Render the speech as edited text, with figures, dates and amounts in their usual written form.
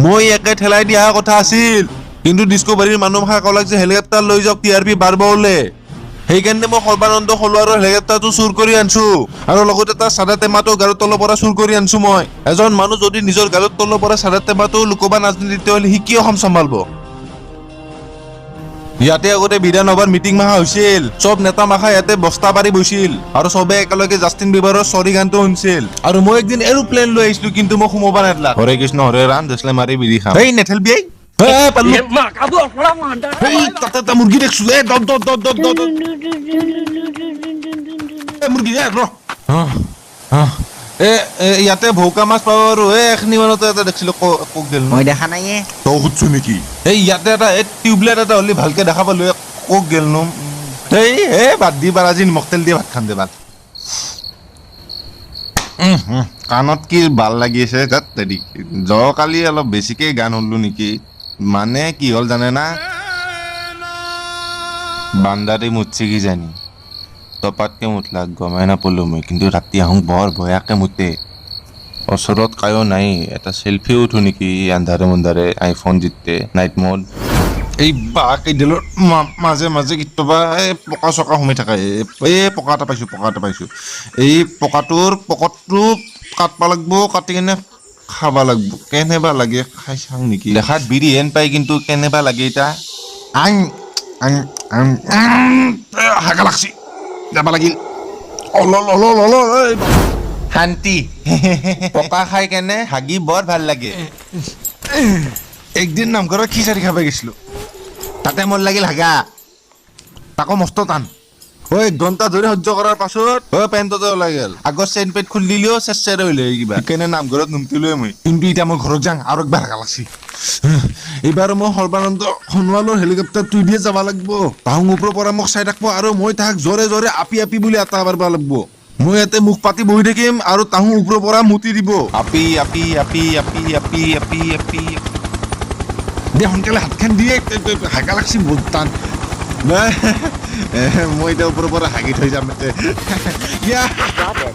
মই একে ঠেলাই দিয়া কথা আছিল, কিন্তু ডিস্কভাৰীৰ মানুহক ক'লাক যে হেলিকপ্টাৰ লৈ যাওক, টিআৰপি বাঢ়ব বোলে। সেইকাৰণে মই সৰ্বানন্দ সোণোৱালৰ হেলিকপ্টাৰটো চুৰ কৰি আনছো আৰু লগতে তাৰ চাদা টেমাটো গাৰুৰ তলৰ পৰা চুৰ কৰি আনছো মই। এজন মানুহ যদি নিজৰ গাৰুৰ তলৰ পৰা চাদা টেমাটো লুকুবা নাজানে, তেতিয়াহ'লে সি কি অসম চম্ভালব? ইয়াতে আগতে বিধানসভাৰ মিটিং মাখা হৈছিল। চব নেতা মাখা ইয়াতে বস্তা পাৰি বহিছিল আৰু চবে একেলগে জাষ্টিন বিবাৰৰ চৰি গানটো শুনছিল। আৰু মই একদিন এৰোপ্লেন লৈ আহিছিলো, কিন্তু মই সোমাব নেদলাক। হৰে কৃষ্ণ হৰে ৰাম, দেচলে মাৰি বিড়ি খাম। এই নেঠেলবি, এই এই পালো। এই তাতে এটা মুৰ্গী দেখছো। এই দত দত দত দত দত। এই মুৰ্গী, এ ৰ। এ এ, ইয়াতে ভৌকা মাছ পাব আৰু। এই এখিনি মানতে এটা দেখছিলো, ক গেল? মই দেখা নাই এ। তই সুধছো নেকি? এই ইয়াতে এটা এই টিউবলাইট এটা হ'লে ভালকে দেখা পালো। এই ক'ত গেল নো? এই এই বাদ দি বাৰ, আজি নিমখ তেল দি ভাত খাম দে বাদ। কাণত কি ভাল লাগি আছে তাত তেৰি। যোৱাকালি অলপ বেছিকে গান শুনলো নেকি? মানে কি হ'ল জানে না, বান্দাৰে মুতছে কি জানি, তপাতকে মুতলাক, গমেই নাপালো মই। কিন্তু ৰাতি আহোঁ বৰ বয়াকে মুতে। ওচৰত কায়ো নাই, এটা চেলফি উঠো নেকি আন্ধাৰে মুন্ধাৰে আইফোন জিতে নাইট মোড। এই বাঁহ কেইডালৰ মাজে মাজে কেতিয়াবা এই পকা চকা সোমাই থাকে। এই পকা এটা পাইছোঁ, পকা এটা পাইছোঁ। এই পকাটোৰ পকতটো কাটবা লাগব, কাটি কিনে খাব লাগব। কেনেবা লাগে খাই চাওঁ নেকি? দেখাত বিৰি হেন পাই, কিন্তু কেনেবা লাগে এতিয়া। আং আং আং আং, এ, হাগা লাগছি, যাব লাগিল। All all all all all, এই শান্তি। পকা খাই কেনে হাগি বৰ ভাল লাগে। একদিন নামঘৰত খিচাৰি খাব গৈছিলো, তাতে মোৰ লাগিল হাগা, তাকো মস্ত টান। ঐ 1 ঘণ্টা ধৰি সহ্য কৰাৰ পাছত ঐ পেণ্টতে ওলাই গ'ল। আগৰ চেইন পেট খুলি দিলেও চেৰ হৈ কিবা। সেইকাৰণে নামঘৰত নুমতিলোৱে মই। কিন্তু এতিয়া মই ঘৰত যাওঁ আৰু একবাৰ হাগা লাগছি। এইবাৰ মই সৰ্বানন্দ সোণোৱালৰ হেলিকপ্টাৰটো দিয়ে যাব লাগব। তাহোন ওপৰৰ পৰা মোক চাই থাকিব আৰু মই তাহাক জোৰে জোৰে আপি আপি বুলি এটা মাৰিব লাগব। মই ইয়াতে মুখ পাতি বহি থাকিম আৰু তাহোন ওপৰৰ পৰা মুতি দিব। আপি আপি আপি আপি আপি আপি আপি। দে সোনকালে হাতখন দিয়ে, হাগা লাগছি বহুত টান। নাই, মই এতিয়া ওপৰৰ পৰা হাগি থৈ যাম। Stop it.